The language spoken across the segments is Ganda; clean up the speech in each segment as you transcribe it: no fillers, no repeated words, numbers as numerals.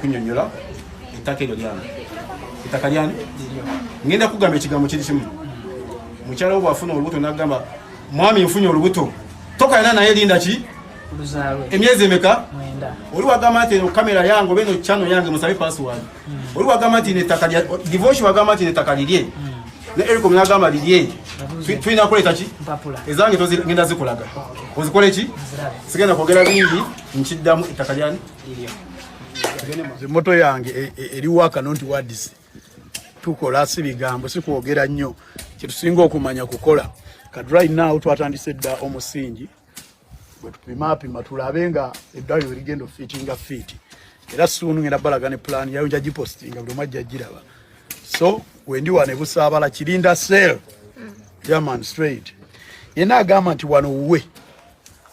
Okunyonyola ettaka eryo lyange, ettaka lyani, ngenda kugamba ekigambo kiri kimu. Mukyala wo bwafuna olubuto nagamba, "Mwami, nfunye olubuto," tokalina naye, linda ki? Emyezi emeka? Oli wagamba nti eno kamera yange oba eno channel yange, musabe password. Oli wagamba nti nettaka lya divorce, wagamba nti nettaka lirye, ne Ericom nagamba lirye. Tulina kuleeta ki? Ezange ngenda zikulaga, ozikole ki? Sigenda kwogera bingi, nkiddamu, ettaka lyani? Moto yange eri waka nti wadisi tukola, si bigambo, si kwogera nnyo. Kyetusinga okumanya kukola. Kati right now twatandise dda omusingi bwe tupimapima tulabe nga eddwaliro ligenda ofiitinga fiiti, era soon ngenda balaga ne plan yayo, nja gipostinga, buli omu ajja giraba. So wendi wano ebusaabala Kirinda Cell, German straight. Yenna agamba nti wano wuwe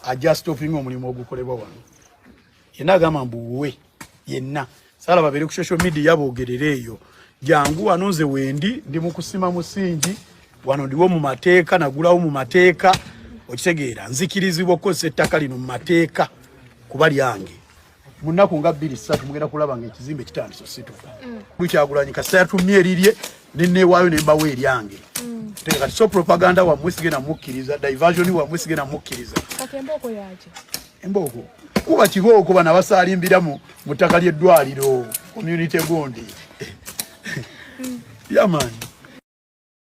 ajja stopping omulimu ogukolebwa wano. Yenna agamba mbu wuwe, yenna saala babeere ku social media boogerere eyo. Jangu wano, nze wendi ndi mu kusima musingi wano, ndiwo mu mateeka, nagulawo mu mateeka, okitegeera? Nzikirizibwa okukozesa ettaka lino mu mateeka kuba lyange. Mu nnaku nga 2, 3 mugenda kulaba nga ekizimbe kitandise osituka. Lukyagulanyi kasita yatumye erirye, neneewaayo nembawo eryange. Teeka kati, so propaganda wammwe sigenda mukkiriza, diversion wammwe sigenda mukkiriza. Kati embooko yaki? Embooko kuba kibooko, bano abasaalimbira mu ttaka ly'eddwaliro, community gundi yamaanyi.